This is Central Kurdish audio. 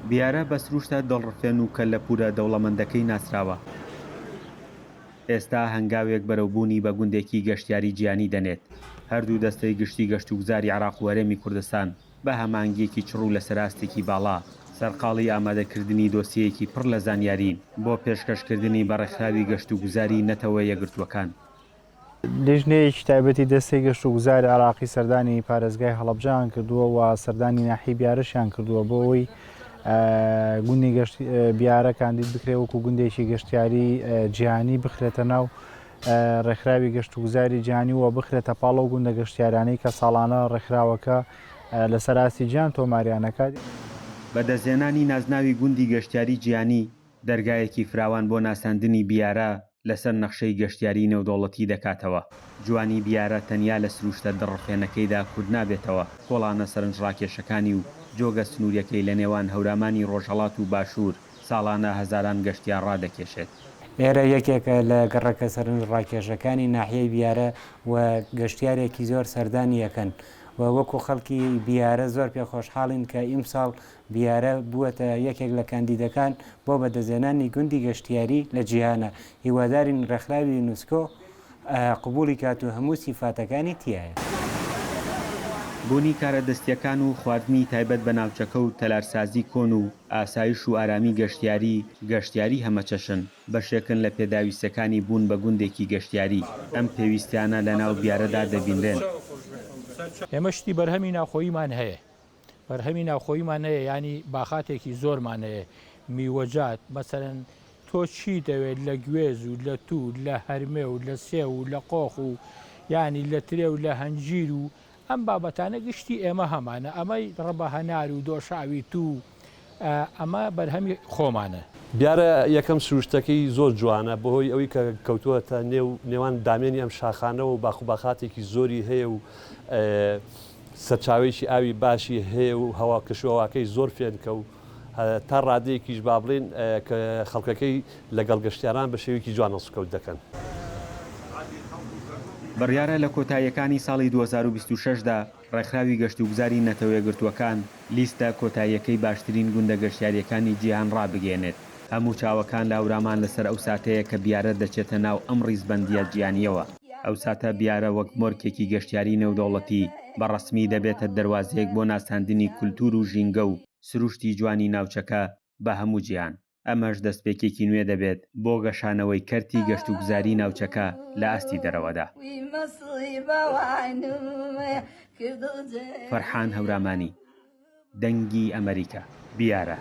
بیارە بە سروشتە دڵڕفێن و کەلەپوورە دەوڵەمەندەکەی ناسراوە. ئێستا هەنگاوێک بەرەو بوونی بە گوندێکی گەشتیاری جیهانی دەنێت. هەردوو دەستەی گشتی گەشتوگوزاری عێراق و هەرێمی کوردستان بە هەماهەنگییەکی چڕ و لەسەر ئاستێکی باڵا سەرقاڵی ئامادەکردنی دۆسیەیەکی پڕ لە زانیارین بۆ پێشکەشکردنی بە ڕێکخراوی گەشتوگوزاری نەتەوە یەکگرتووەکان. لیژنەیەکی تایبەتی دەستەی گەشتوگوزاری عێراقی سەردانی پارێزگای هەڵەبجەیان کردووە و سەردانی ناحیەی بیارەشیان کردووە بۆ ئەوەی گوندی گەشت بیارە کاندید بکرێت وەکو گوندێکی گەشتیاری جیهانی بخرێتە ناو ڕێکخراوی گەشتوگوزاری جیهانی و بخرێتە پاڵ ئەو گوندە گەشتیارانەی کە ساڵانە ڕێکخراوەکە لەسەر ئاستی جیهان تۆماریان ئەکات. بەدەستهێنانی نازناوی گوندی گەشتیاری جیهانی دەرگایەکی فراوان بۆ ناساندنی بیارە لەسەر نەخشەی گەشتیاریی نێودەوڵەتی دەکاتەوە. جوانیی بیارە تەنیا لە سروشتە دڕڕفێنەکەیدا کورت نابێتەوە، کۆڵانە سەرنجڕاکێشەکانی و جۆگە سنوورییەکەی لە نێوان هەورامانی ڕۆژهەڵات و باشوور ساڵانە هەزاران گەشتیار ڕادەکێشێت. ئێرە یەکێکە لە گەڕەکە سەرنجڕاکێشەکانی ناحیەی بیارە و گەشتیارێکی زۆر سەردانی ئەکەن و وەکو خەڵکی بیارە زۆر پێخۆشحاڵین کە ئیمساڵ بیارە بووەتە یەکێک لە کاندیدەکان بۆ بەدەستهێنانی گوندی گەشتیاری لە جیهانا، هیوادارین ڕێکخراوی یونسکۆ قبوڵی کات و هەموو سیفاتەکانی تیایە. بوونی کارە دەستییەکان و خواردنی تایبەت بە ناوچەکە و تەلارسازی کۆن و ئاسایش و ئارامی گەشتیاری، گەشتیاری هەمەچەشن، بەشێکن لە پێداویستییەکانی بوون بە گوندێکی گەشتیاری. ئەم پێویستیانە لەناو بیارەدا دەبینرێن. ئێمە شتی بەرهەمی ناوخۆییمان هەیە، بەرهەمی ناوخۆییمان هەیە یانی باخاتێکی زۆرمان هەیە میوەجات مەسەرەن تۆ چی دەوێت لە گوێز و لە توو لە هەرمێ و لە سێو و لە قۆخ و یانی لە ترێ و لە هەنجیر و ئەم بابەتانە گشتی ئێمە هەمانە ئەمەی ڕەبە هەنار و دۆشاوی توو ئەمە بەرهەمی خۆمانە. دیارە یەکەم سروشتەکەی زۆر جوانە بەهۆی ئەوەی کە کەوتووەتە نێو نێوان دامێنی ئەم شاخانەوە و باخ و باخاتێکی زۆری هەیە و سەرچاوەیەکی ئاوی باشی هەیە و هەوا کەشوهەواکەی زۆر فێنکە و تا ڕادەیەکیش با بڵێین کە خەڵکەکەی لەگەڵ گەشتیاران بە شێوەیەکی جوان هەڵسوکەوت دەکەن. بڕیارە لە کۆتاییەکانی ساڵی 2026 دا ڕێکخراوی گەشتوگوزاری نەتەوەیەکگرتووەکان لیستە کۆتاییەکەی باشترین گوندە گەشتیارییەکانی جیهان ڕابگەیەنێت. هەموو چاوەکان لە هەورامان لەسەر ئەو ساتەیە کە بیارە دەچێتە ناو ئەم ڕیزبەندییە جیهانییەوە. ئەو ساتە بیارە وەک مۆرکێکی گەشتیاری نێودەوڵەتی بە ڕەسمی دەبێتە دەروازەیەک بۆ ناساندنی کولتوور و ژینگە و سروشتی جوانی ناوچەکە بە هەموو جیهان. ئەمەش دەستپێکێکی نوێ دەبێت بۆ گەشانەوەی کەرتی گەشتوگوزاری ناوچەکە لە ئاستی دەرەوەدا. فەرحان هەورامانی، دەنگی ئەمەریکا، بیارە.